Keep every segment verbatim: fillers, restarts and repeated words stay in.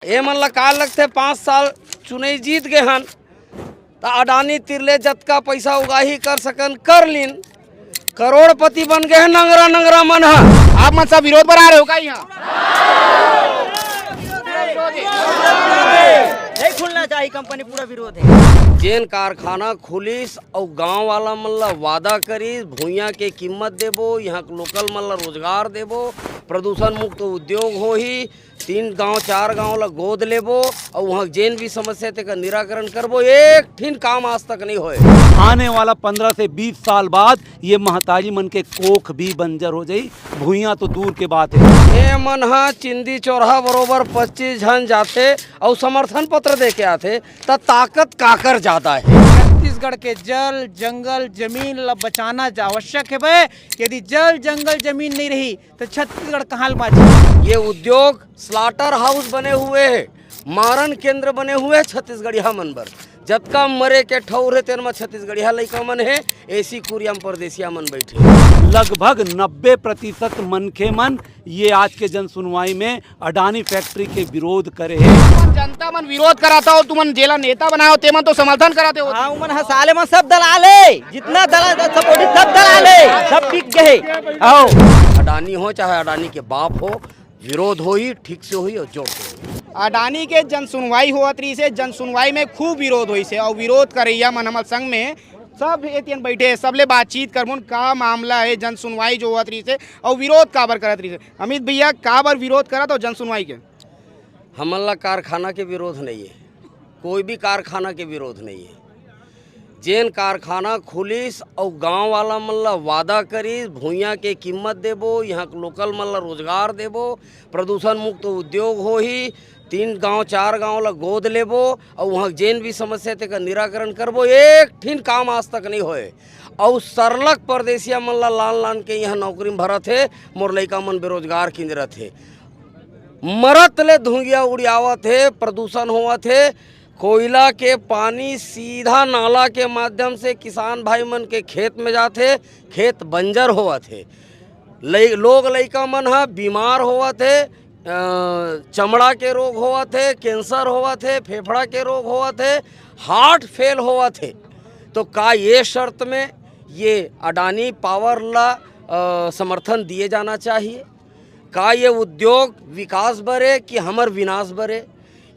ए मन ला का लगथे, पाँच साल चुनई जीत गे हन, त अडानी तीर ले जतका पइसा उगाही कर सकन, कर लीन। करोड़पति बन गे हे नंगरा नंगरा मन ह। आप मन सब विरोध बर आ रहे हो का यहाँ? नहीं खुलना चाहिए कंपनी, पूरा विरोध है। जेन कारखाना खुलिस अउ गांव वाला मन ला वादा करिस, भुइयां के कीमत देबो, यहाँ के लोकल मन ला रोजगार देबो, प्रदूषण मुक्त उद्योग होही, तीन गांव चार गांव ला गोद लेबो अउ वहां जेन भी समस्या तेकर निराकरण करबो। एक ठिन काम आज तक नहीं होए। आने वाला पन्द्रह से बीस साल बाद ये महतारी मन के कोख भी बंजर हो जाई, भुइयां तो दूर के बात है। ए मन ह चिंदी चौराहा बरोबर पच्चीस झन जाथे अउ समर्थन पत्र दे के आथे, त ताकत काकर ज्यादा है? छत्तीसगढ़ के जल, जंगल, जमीन ला बचाना जा आवश्यक है बे। यदि जल, जंगल, जमीन नहीं रही, तो छत्तीसगढ़ कहाँ ले बाँची? ये उद्योग स्लॉटर हाउस बने हुए हे, मारण केंद्र बने हुए हे छत्तीसगढ़िया मन बर। जतका मरे के ठौर हे, तेन म छत्तीसगढ़िया लइका मन हे, एसी कुरिया म परदेसिया मन बैठे। लगभग नब्बे प्रतिशत मनखे मन ये आज के जन सुनवाई में अडानी फैक्ट्री के विरोध करे हे। जनता मन विरोध कराता हो, तुमन जेला नेता बनाए हो, तेमन तो समर्थन कराते हो। हाँ, उमन ह साले मन सब दलाल हे, जितना दलाल, सब, सब दलाल हे, सब बिक गए। आओ। अडानी हो चाहे अडानी के बाप हो, विरोध होही, ठीक से होही और जोर से होही। अडानी के जन सुनवाई होवत रहिस हे, जन सुनवाई में खूब विरोध होइस हे और विरोध करैया मन हमर संग में सब एतियन बैठे हे, सबले बातचीत करबोन का मामला हे, जन सुनवाई जो होवत रहिस हे और विरोध काबर करत रहिस हे। अमित भैया, काबर विरोध करत हो जन सुनवाई के? हमन ला कारखाना के विरोध नहीं है, कोई भी कारखाना के विरोध नहीं है। जेन कारखाना खुलिस अउ गांव वाला मन ला वादा करिस, भुइयां के कीमत देबो, यहाँ के लोकल मन ला रोजगार देबो, प्रदूषण मुक्त उद्योग होही, तीन गांव चार गांव ला गोद लेबो अउ वहाँ जेन भी समस्या तेकर निराकरण करबो। एक ठिन काम आज तक नहीं होए। अउ सरलग परदेसिया मन ला लान लान के यहाँ नौकरी में भरत हे, मोर लइका मन बेरोजगार किंजरत हे। मरत ले धुंगिया उड़ियावत हे, प्रदूषण होवत हे। कोयला के पानी सीधा नाला के माध्यम से किसान भाई मन के खेत में जात हे, खेत बंजर होवत हे। लइ-, लोग लइका मन ह बीमार होवत हे, अ, चमड़ा के रोग होवत हे, कैंसर होवत हे, फेफड़ा के रोग होवत हे, हार्ट फेल होवत हे। तो का ये शर्त में ये अडानी पावर ला, अ, समर्थन दिए जाना चाहिए? का ये उद्योग विकास बर हे कि हमर विनाश बर हे?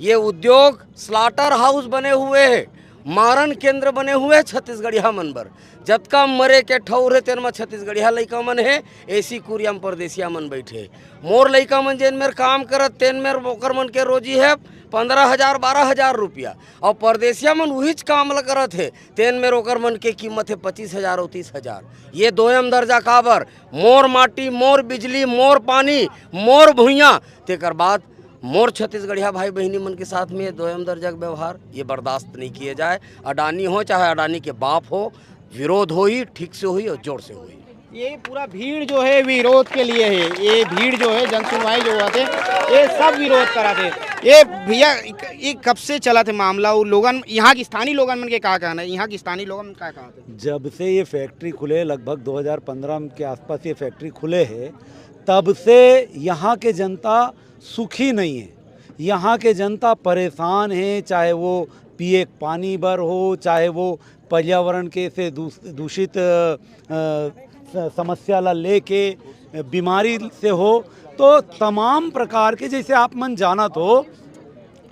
ये उद्योग स्लॉटर हाउस बने हुए हे, मारण केंद्र बने हुए हे छत्तीसगढ़िया मन बर। जतका मरे के ठौर हे, तेन म छत्तीसगढ़िया लइका मन हे, एसी कुरिया म परदेसिया मन बैठे। मोर लइका मन जेन मेर काम करत, तेन मेर ओकर मन के रोजी हे पन्द्रह हजार, बारह हजार रुपया, अउ परदेसिया मन उहीच काम ल करत हे, तेन मेर ओकर मन के कीमत हे पच्चीस हजार अउ तीस हजार। ये दोयम दर्जा काबर? मोर माटी, मोर बिजली, मोर पानी, मोर भुइयां, तेकर बाद मोर छत्तीसगढ़िया भाई बहिनी मन के साथ में ये दोयम दर्जा के व्यवहार, ये बर्दाश्त नहीं किए जाए। अडानी हो चाहे अडानी के बाप हो, विरोध होही, ठीक से होही और जोर से होही। ये पूरा भीड़ जो है विरोध के लिए है, ये भीड़ जो है जन सुनवाई जो होवत हे, ये सब विरोध करत हे। ये भैया, ये कब से चलत हे मामला? वो लोगन, यहाँ के स्थानीय लोगन मन के का कहना है? यहाँ के स्थानीय लोगन मन का कहत हे? जब से ये फैक्ट्री खुले, लगभग दो हज़ार पन्द्रह के आसपास ये फैक्ट्री खुले हे, तब से यहाँ के जनता सुखी नहीं है। यहाँ के जनता परेशान है, चाहे वो पिए के पानी बर हो, चाहे वो पर्यावरण के से दूस-, दूषित, अ, स-, समस्या ला लेके, बीमारी से हो, तो तमाम प्रकार के, जैसे आप मन जानत हो,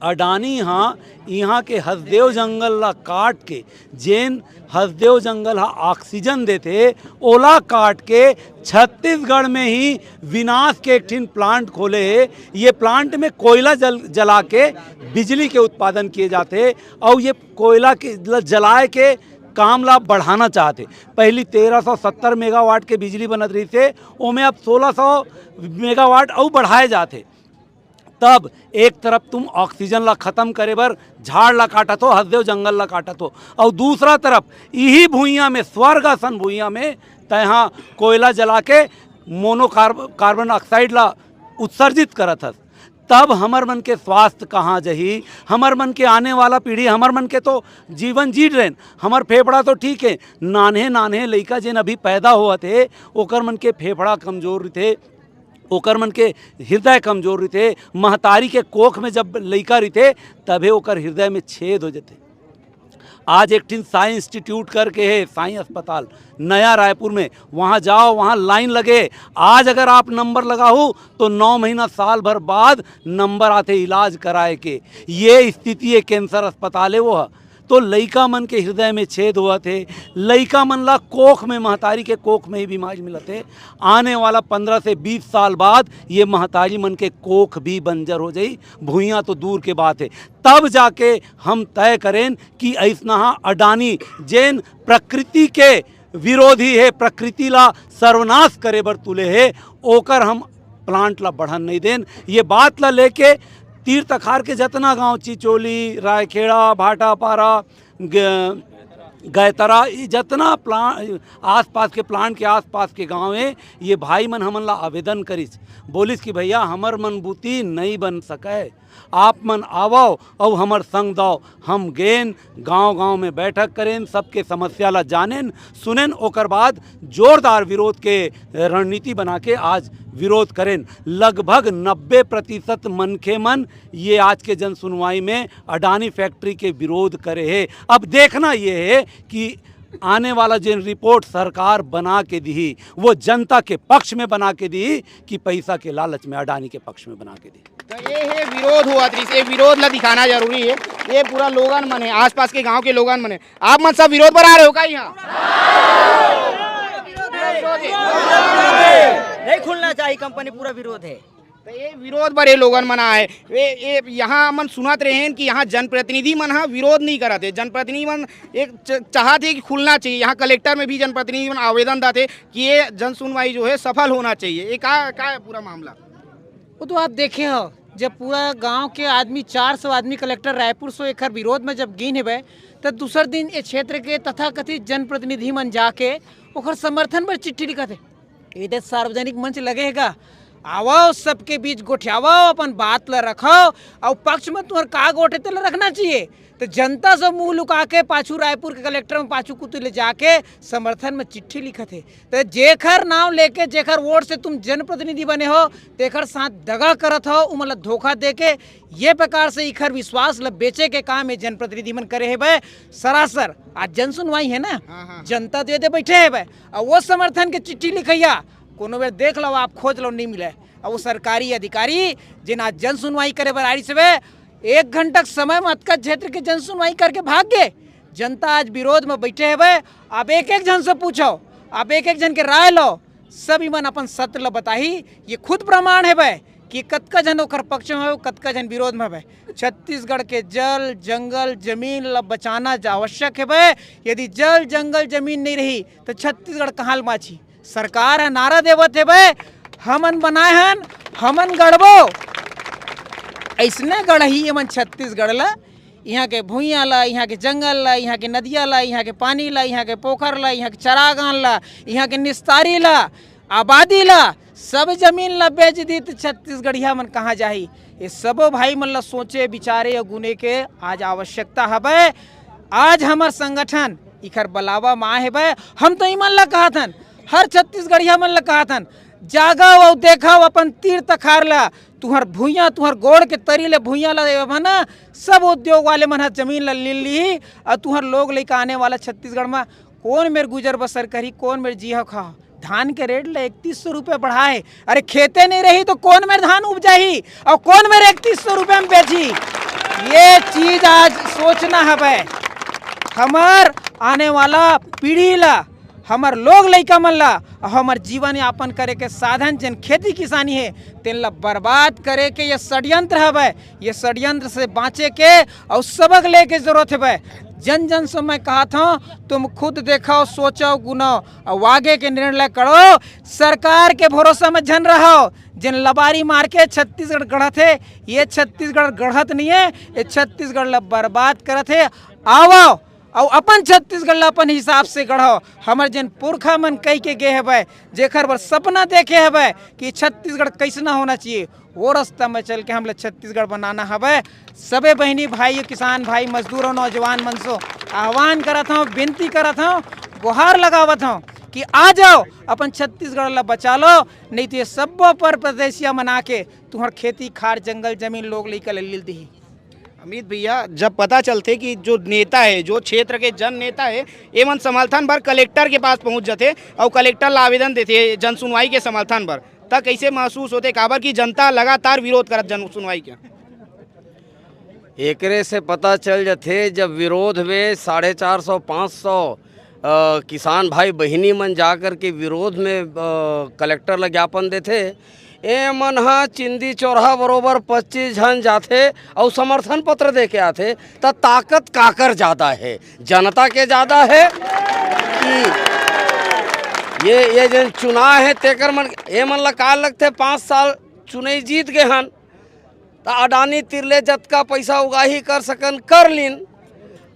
अडानी ह इहाँ के हसदेव जंगल ला काट के, जेन हसदेव जंगल ह ऑक्सीजन देथे, ओला काट के छत्तीसगढ़ में ही विनाश के एक ठिन प्लांट खोले हे। ये प्लांट में कोयला जल, जला के बिजली के उत्पादन किए जाथे, अउ ये कोयला के ल-, जलाए के काम ला बढ़ाना चाहथे। पहली तेरह सौ सत्तर मेगावाट के बिजली बनत रहिस हे, ओमे अब सोलह सौ मेगावाट अउ बढ़ाए जाथे। तब एक तरफ तुम ऑक्सीजन ला खत्म करे बर झाड़ ला काटत हो, हसदेव जंगल ला काटत हो, अउ दूसरा तरफ इही भुइयां में, स्वर्ग असन भुइयां में तैहा कोयला जला के मोनो कार्ब-, कार्बन ऑक्साइड ला उत्सर्जित करत हस। तब हमर मन के स्वास्थ्य कहाँ जही? हमर मन के आने वाला पीढ़ी, हमर मन के तो जीवन जी रहेन, हमर फेफड़ा तो ठीक है, नान्हे नान्हे लइका जेन अभी पैदा होवत हे, ओकर मन के फेफड़ा कमजोर रहिथे, ओकर मन के हृदय कमजोर रहिथे। महतारी के कोख में जब लइका रहिथे, तभे ओकर हृदय में छेद हो जथे। आज एक ठिन साई इंस्टीट्यूट करके हे, साई अस्पताल, नया रायपुर में, वहाँ जाओ, वहाँ लाइन लगे। आज अगर आप नंबर लगाहू तो नौ महीना, साल भर बाद नंबर आथे इलाज कराए के। ये स्थिति हे कैंसर अस्पताल हे वो ह। तो लइका मन के हृदय में छेद होवत हे, लइका मन ला कोख में, महतारी के कोख में ही बीमारी मिलत हे। आने वाला पन्द्रह से बीस साल बाद ये महतारी मन के कोख भी बंजर हो जाई, भुइयां तो दूर के बात हे। तब जाके हम तय करेन कि अइसनहा अडानी, जेन प्रकृति के विरोधी हे, प्रकृति ला सर्वनाश करे बर तुले हे, ओकर हम प्लांट ला बढ़न नहीं देन। ये बात ला लेके तीर तखार के जतना गांव, चिचोली, रायखेड़ा, भाटापारा, ग-, गैतरा, ये जतना प्लांट, आसपास के प्लांट के आसपास के गांव हे, ये भाई मन हमन ला आवेदन करिस, बोलिस कि भैया, हमर मन बूती नहीं बन सके, आप मन आवव अउ हमर संग दव। हम गेन, गांव-गांव में बैठक करेन, सबके समस्या ला जानेन, सुनेन, ओकर बाद जोरदार विरोध के रणनीति बना के आज विरोध करेन। लगभग नब्बे प्रतिशत मनखे मन ये आज के जन सुनवाई में अडानी फैक्ट्री के विरोध करे हे। अब देखना ये हे कि आने वाला जेन रिपोर्ट सरकार बना के दिही, वो जनता के पक्ष में बना के दिही कि पैसा के लालच में अडानी के पक्ष में बना के दिही। तो ये हे विरोध होवत रहिस, ये विरोध ला दिखाना जरूरी हे। ये पूरा लोगन मन हे, आसपास के गांव के लोगन मन हे। आप मन सब विरोध बर आ रहे हो का यहाँ? नहीं खुलना चाहिए कंपनी, पूरा विरोध है। तो ये विरोध बर ये लोगन मन आए। ये, ये यहाँ मन सुनत रहेन कि यहाँ जनप्रतिनिधि मन हा विरोध नहीं करत हे, जनप्रतिनिधि मन एक च-, चाहत हे कि खुलना चाहिए। यहाँ कलेक्टर में भी जनप्रतिनिधि मन आवेदन दाथे कि ये जन सुनवाई जो है सफल होना चाहिए। ये का, का है पूरा मामला? वो तो आप देखे हो, जब पूरा गांव के आदमी, चार सौ आदमी कलेक्टर रायपुर से एकर विरोध में जब गिन हेबे, तब दूसर दिन ये क्षेत्र के तथाकथित जनप्रतिनिधि मन जाके ओकर समर्थन बर चिट्ठी लिखत हे। ये दे सार्वजनिक मंच लगे हे का? आवो, सबके बीच गोठियावो, अपन बात ला रखो, अउ पक्ष में तुहर का गोठ हे तेला रखना चाहिए। तो जनता से मुंह लुका के पाछू रायपुर के कलेक्टर में पाछू कुतु ले जाके समर्थन में चिट्ठी लिखत हे। तो जेखर नाम लेके, जेखर वोट से तुम जनप्रतिनिधि बने हो, तेखर साथ दगा करत हो, उमन ला धोखा दे के ये प्रकार से इखर विश्वास ला बेचे के काम ये जनप्रतिनिधि मन करे हेबे। सरासर आज जन सुनवाई है ना, हाँ, हाँ। जनता दे दे बैठे हेबे। और वो समर्थन के चिट्ठी लिखैया कोनो बेर देख लो, आप खोज लो, नहीं मिले। और वो सरकारी अधिकारी जिन आज जन सुनवाई करे बर आइस हेबे, एक घंटा के समय में अतका क्षेत्र के जन सुनवाई करके भाग गए। जनता आज विरोध में बैठे हेबे। आप एक एक जन से पूछो, आप एक एक जन के राय लो, सब इमन अपन सत्य ल बताही। ये खुद प्रमाण हेबे कि कतका झन ओकर पक्ष में हवे, कतका झन विरोध में हवे। छत्तीसगढ़ के जल, जंगल, जमीन ल बचाना जा आवश्यक हेबे। यदि जल, जंगल, जमीन नहीं रही, तो छत्तीसगढ़ कहाँ ल बाँची? सरकार ह नारा देवत हेबे, हमन बनाए हन, हमन गढ़बो। ऐसने गढ़ही एमन छत्तीसगढ़ ल, इहाँ के भुइयां ल, इहाँ के जंगल ल, इहाँ के नदिया ल, इहाँ के पानी ल, इहाँ के पोखर ल, इहाँ के चरागान ल, इहाँ के निस्तारी ल, आबादी ल, सब जमीन ल बेच दी त छत्तीसगढ़िया मन कहाँ जाही? ये सबो भाई मन ल सोचे, विचारे अउ गुने के आज आवश्यकता हवय। आज हमर संगठन इखर बलावा म आए हेबय। हम तो इमन ल कहत हन, हर छत्तीसगढ़िया मन ल कहत हन, जागव अउ देखव अपन तीर तखार ल, तुहर भुइयां, तुहर गोड़ के तरी ले भुइयां ल देवब न, सब उद्योग वाले मन ह जमीन ल लीन लिही। अउ तुहर लोग लइका आने वाला छत्तीसगढ़ म कोन मेर गुजर बसर करही, कोन मेर जीहव खाहव? धान के रेट ल इकतीस सौ रुपया बढ़ाए, अरे खेते नहीं रही तो कोन मेर धान उपजाही अउ कोन मेर इकतीस सौ रुपया में बेचही? ये चीज आज सोचना हवय। हमर आने वाला पीढ़ी ला, हमर लोग लइका मन ला, अउ हमर जीवन यापन करे के साधन जेन खेती किसानी हे, तेन ला बर्बाद करे के ये षड्यंत्र हवय। ये षड्यंत्र से बाँचे के अउ सबक ले के जरूरत हवय। जन जन से मैं कहत हौं, तुम खुद देखव, सोचव, गुनव अउ आगे के निर्णय करव। सरकार के भरोसा में झन रहव, जेन लबारी मार के छत्तीसगढ़ गढ़त हे, ये छत्तीसगढ़ गढ़त नहीं हे, ये छत्तीसगढ़ ला बर्बाद करत हे। आवव अउ अपन छत्तीसगढ़ ला अपन हिसाब से गढ़व। हमर जेन पुरखा मन कहि के गे हवय, जेखर बर सपना देखे हवय कि छत्तीसगढ़ कैसना होना चाहिए, वो रास्ता में चल के हमला छत्तीसगढ़ बनाना हवय। सबे बहिनी भाई, किसान भाई, मजदूर अउ नौजवान मन से आह्वान करत हौं, विनती करत हौं, गुहार लगावत हौं कि आ जाओ, अपन छत्तीसगढ़ ला बचा लो, नहीं तो ये सब्बो परदेसिया मन आके तुम्हर खेती खार, जंगल जमीन, लोग लइका ले लील दिही। अमित भैया, जब पता चलथे कि जो नेता हे, जो क्षेत्र के जन नेता हे, एमन समर्थन बर कलेक्टर के पास पहुंच जथे अउ कलेक्टर ला आवेदन देथे जन सुनवाई के समर्थन बर, त कइसे महसूस होथे? काबर कि जनता लगातार विरोध करत जन सुनवाई के। एकरे से पता चल जथे, जब विरोध में साढ़े चार सौ, पाँच सौ, अ, किसान भाई बहिनी मन जा कर के विरोध में, अ, कलेक्टर ला ज्ञापन देथे, ए मन ह चिंदी चौराहा बरोबर पच्चीस झन जाथे अउ समर्थन पत्र दे के आथे, त ताकत काकर ज्यादा हे? जनता के ज्यादा हे कि ये, ये जेन चुनाव हे तेकर मन, ए मन ला का लगथे, पाँच साल चुनई जीत गे हन, त अडानी तीर ले जतका पइसा उगाही कर सकन, कर लीन।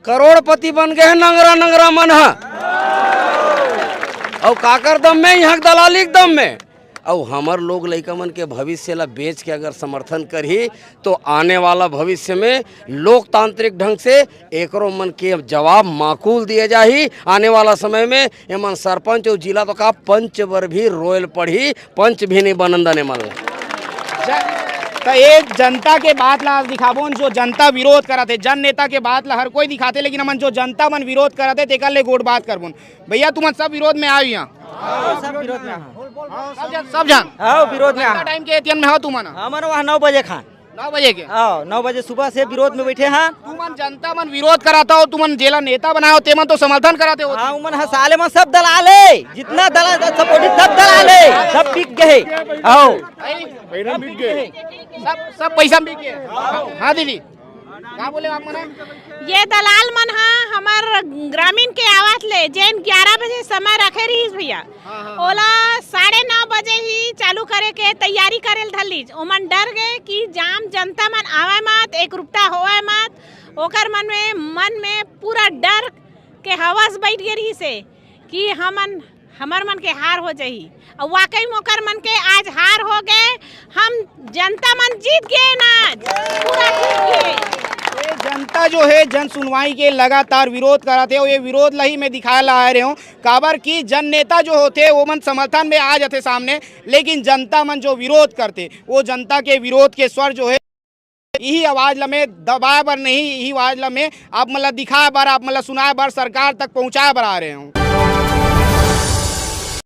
करोड़पति बन गे हे नंगरा नंगरा मन ह। अउ काकर दम में? इहाँ के दलाली के दम में। अउ हमर लोग लइका मन के भविष्य ला बेच के अगर समर्थन करही, तो आने वाला भविष्य में लोकतांत्रिक ढंग से एकरो मन के जवाब माकूल दिए जाही। आने वाला समय में एमन सरपंच अउ जिला तो का पंच बर भी रोयल पड़ही, पंच भी नहीं बनन दन एमन ला। ज-, त ये जनता के बात ला आज दिखाबोन, जो जनता विरोध करत हे। जन नेता के बात ला हर कोई दिखाथे, लेकिन हमन जो जनता मन विरोध करत हे, तेकर ले गोठ बात करबोन। भैया, तुमन सब विरोध में आए हो यहाँ? सब विरोध में आए। सब जन, सब जन? हाँ, विरोध में कतना आए। टाइम के एतियन में हो तुमन? हमन वहाँ नौ बजे खान। नौ बजे के? हाँ, नौ बजे सुबह से विरोध में बैठे हैं। तुमन जनता मन विरोध कराता हो, तुमन जेला नेता बनाए हो, ते मन तो समर्थन कराते हो। हाँ, उमन ह साले मन सब दलाल हे, जितना दलाल, सब कोठी सब दलाल हे, सब बिक गए। आओ। सब, सब पैसा बिक गए। हाँ दीदी, का बोले आप मन? ये दलाल मन ह हमर ग्रामीण के आवत ले जेन ग्यारह बजे समय रखे रहिस भैया, हाँ, हाँ, हाँ। ओला साढ़े नौ बजे ही चालू करे के तैयारी करे ल धर लीस। ओमन डर गए कि आम जनता मन आवय मत, एकरुपता होवय मत, ओकर मन में, मन में पूरा डर के हवस बैठ गे रहिस हे कि हमन, हमर मन के हार हो जाही। अउ वाकई में ओकर मन के आज हार हो गए। हम जनता मन जीत गए ना, पूरा जीत गए। ये जनता जो हे जन सुनवाई के लगातार विरोध करत हे, अउ ये विरोध ला ही मैं दिखाए ला आए रहे हूँ, काबर कि जन नेता जो होथे वो मन समर्थन में आ जाथे सामने, लेकिन जनता मन जो विरोध करथे वो जनता के विरोध के स्वर जो हे, इही आवाज ला मैं दबाए बर नहीं, इही आवाज ला मैं आप मन ला दिखाए बर, आप मन ला सुनाए बर, सरकार तक पहुँचाए बर आ रहे हूँ।